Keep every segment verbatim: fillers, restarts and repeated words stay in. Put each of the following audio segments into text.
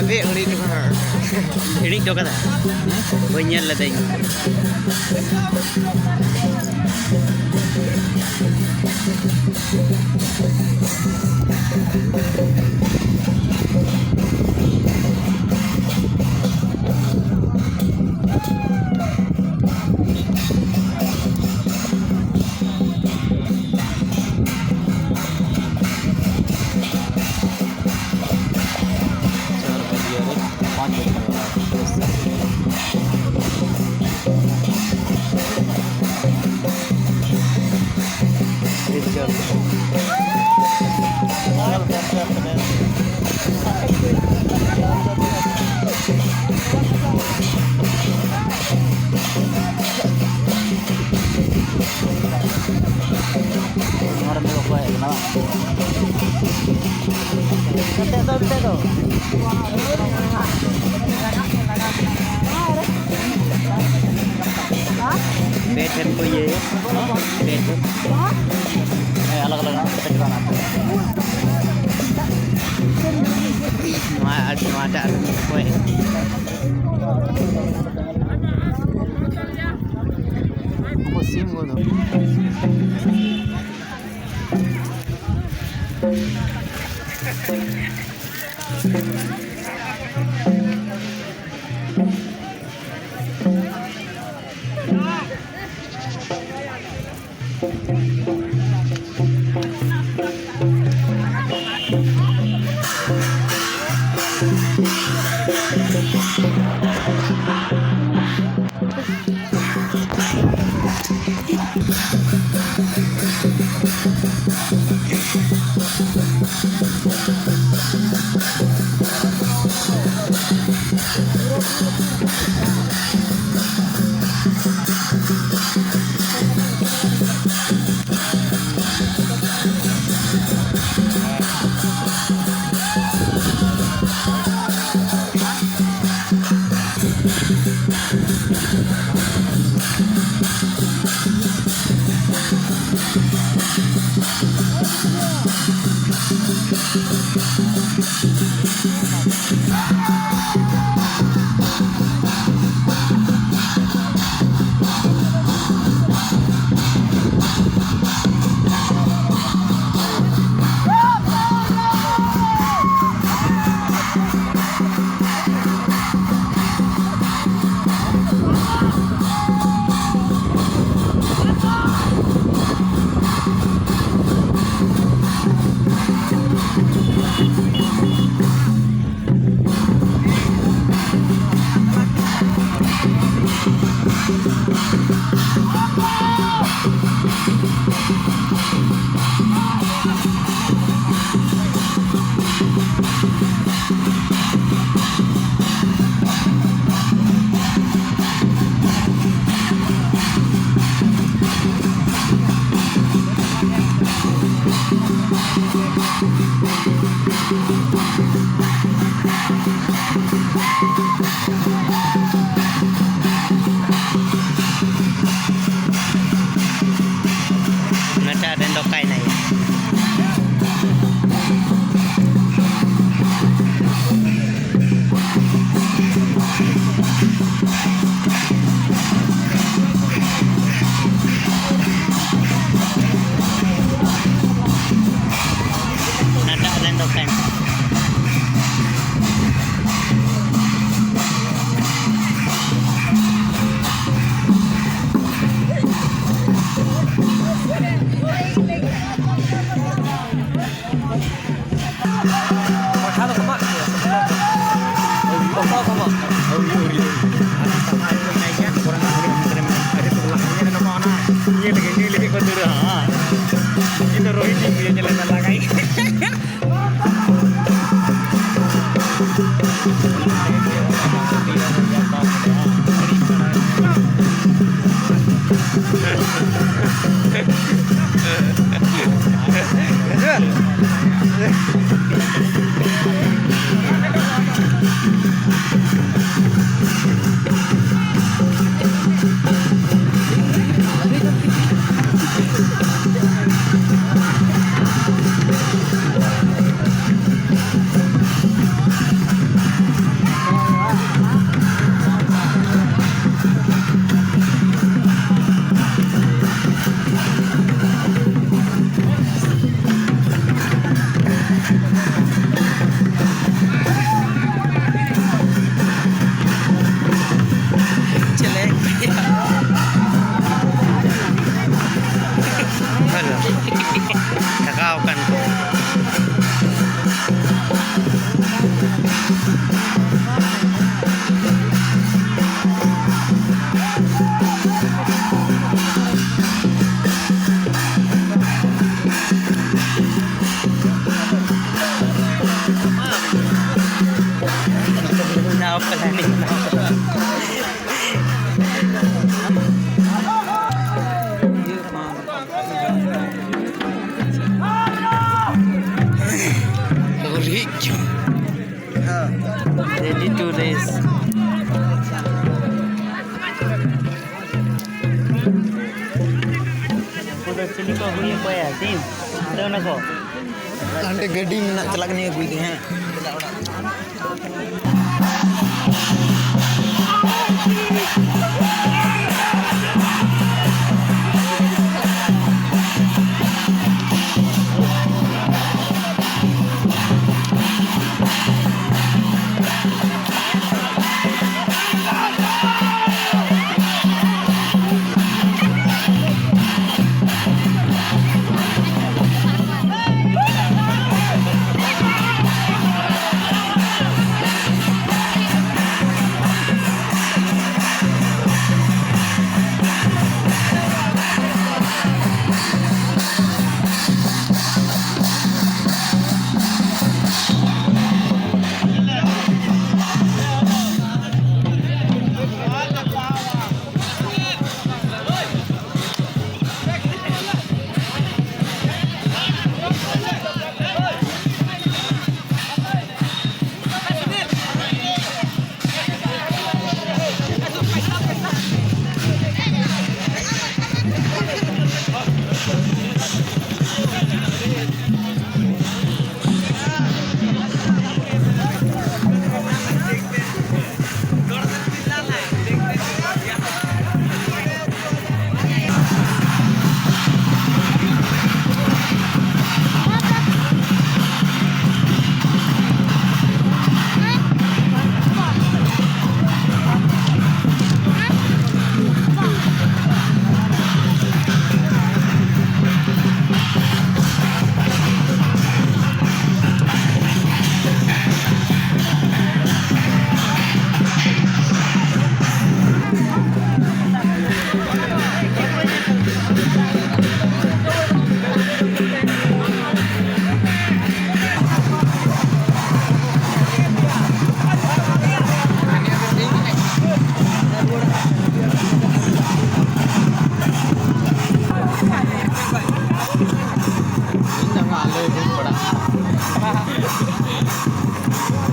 ᱦᱮᱸ, ᱦᱤᱲᱤᱧ ᱦᱚᱴᱚ ᱠᱟᱫᱟ᱾ ᱦᱤᱲᱤᱧ ᱦᱚᱴᱚ ᱠᱟᱫᱟ? ᱵᱟᱹᱧ ᱧᱮᱞ ᱞᱮᱫᱟᱹᱧ᱾ चार बज गया रे, पाँच बजने वाला है। ᱱᱚᱣᱟ ᱨᱮ ᱫᱚ ᱚᱠᱚᱭ ᱦᱮᱡ ᱠᱟᱱᱟ? ᱱᱚᱛᱮ ᱫᱚ, ᱱᱚᱛᱮ ᱫᱚ᱾ ᱯᱮ ᱴᱷᱮᱱ ᱠᱚ ᱤᱭᱟᱹᱭᱟ᱾ ᱯᱮ ᱴᱷᱮᱱ᱾ ᱦᱮᱸ, ᱟᱞᱟᱜᱽ ᱟᱞᱟᱜᱽ ᱯᱮ ᱴᱷᱮᱱ᱾ ᱱᱚᱣᱟ ᱟᱨ ᱱᱚᱣᱟᱴᱟᱜ ᱨᱮ ᱚᱠᱚᱭ? ᱩᱱᱠᱩ ᱥᱤᱢ ᱠᱚᱫᱚ᱾ ᱱᱟᱴᱟ ᱨᱮᱱ ᱫᱚ ᱠᱟᱭ ᱱᱟᱭ᱾ ᱱᱟᱴᱟ ᱨᱮᱱ ᱫᱚ ᱠᱟᱭ᱾ ᱯᱟᱴᱷᱟ ᱫᱚᱠᱚ ᱢᱟᱜ ᱠᱮᱫᱟ᱾ ᱚᱠᱟ ᱠᱚ ᱢᱟᱜ ᱠᱮᱫᱟ? ᱟᱹᱣᱨᱤ, ᱟᱹᱣᱨᱤ, ᱟᱹᱣᱨᱤ᱾ ᱟᱨ ᱥᱟᱯᱷᱟ ᱦᱩᱭᱩᱜ ᱠᱟᱱᱟ ᱜᱮᱭᱟ᱾ ᱯᱚᱨᱮ ᱱᱟᱜ ᱦᱩᱭᱩᱜ ᱠᱟᱱᱟ᱾ ᱟᱹᱰᱤ ᱥᱚᱠᱞᱟ᱾ ᱤᱭᱟᱹ ᱨᱮ ᱱᱚᱝᱠᱟ ᱚᱱᱟ ᱤᱭᱟᱹ ᱞᱟᱹᱜᱤᱫ, ᱧᱩᱭ ᱞᱟᱹᱜᱤᱫ ᱠᱚ ᱫᱟᱹᱲᱟ, ᱦᱟᱸ᱾ ᱤᱧ ᱫᱚ ᱨᱳᱦᱤᱛ ᱤᱧ ᱧᱮᱞ ᱞᱮᱫᱟ ᱞᱟᱜᱟᱭ᱾ ᱪᱮᱞᱮ᱾ ᱦᱮᱞᱳ᱾ ᱛᱷᱟᱠᱟᱣ ᱟᱠᱟᱱ ᱠᱚ᱾ Now planning now. ᱩᱱᱠᱩ ᱫᱚ ᱪᱤᱞᱤ ᱠᱚ ᱦᱩᱭ ᱟᱠᱚᱭᱟ? ᱥᱤᱢ? ᱟᱫᱚ ᱚᱱᱟ ᱠᱚ᱾ ᱦᱟᱸᱰᱮ ᱜᱟᱹᱰᱤ ᱢᱮᱱᱟᱜ, ᱪᱟᱞᱟᱜ ᱠᱟᱹᱱᱟᱹᱧ ᱟᱹᱜᱩᱭ ᱫᱟᱹᱧ ᱦᱟᱸᱜ᱾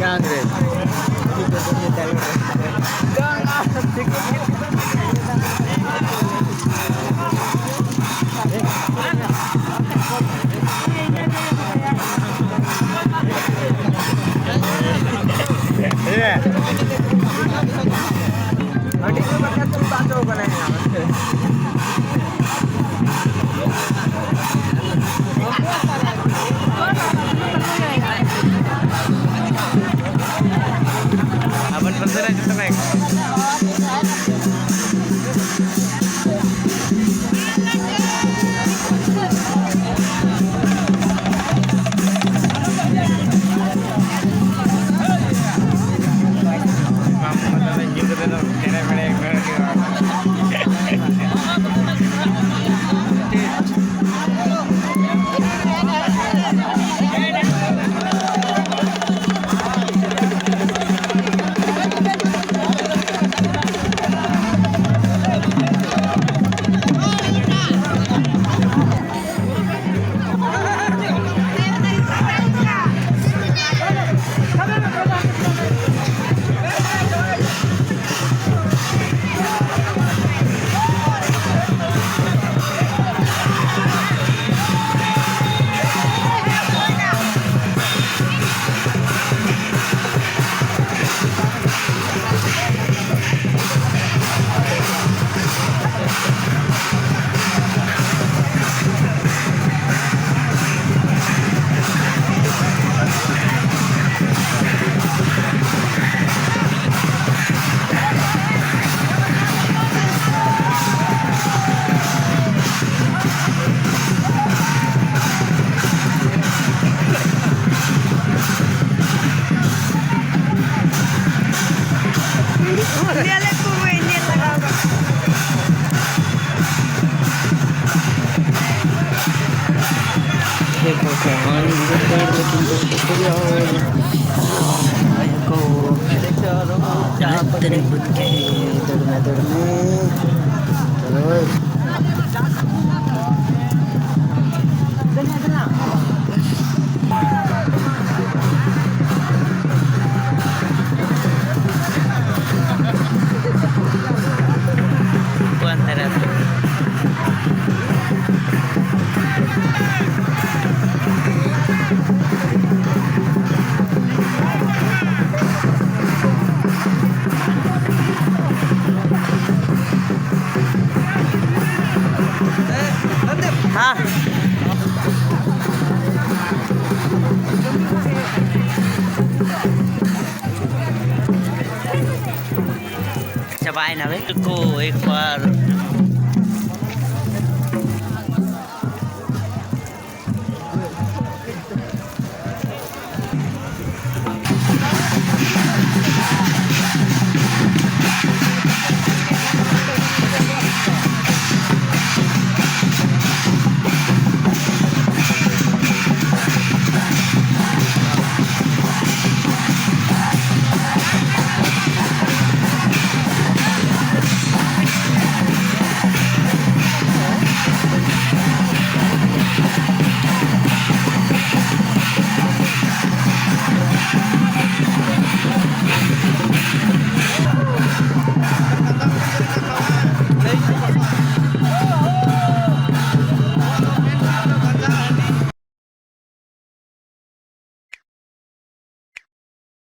ᱜᱟᱝ ᱨᱮ᱾ ᱟᱵᱚᱱ ᱯᱟᱥᱮ ᱨᱮ ᱡᱚᱛᱚ ᱵᱮᱜᱽ᱾ ᱧᱮᱞᱮᱫ ᱠᱚᱣᱟᱹᱧ, ᱧᱮᱞ ᱞᱟᱜᱟᱣ ᱠᱟᱜ᱾ देखो कौन गुजर लेकिन कुछ तो भी और आया को। दौड़ में, दौड़ में, दौड़ में। को एक बार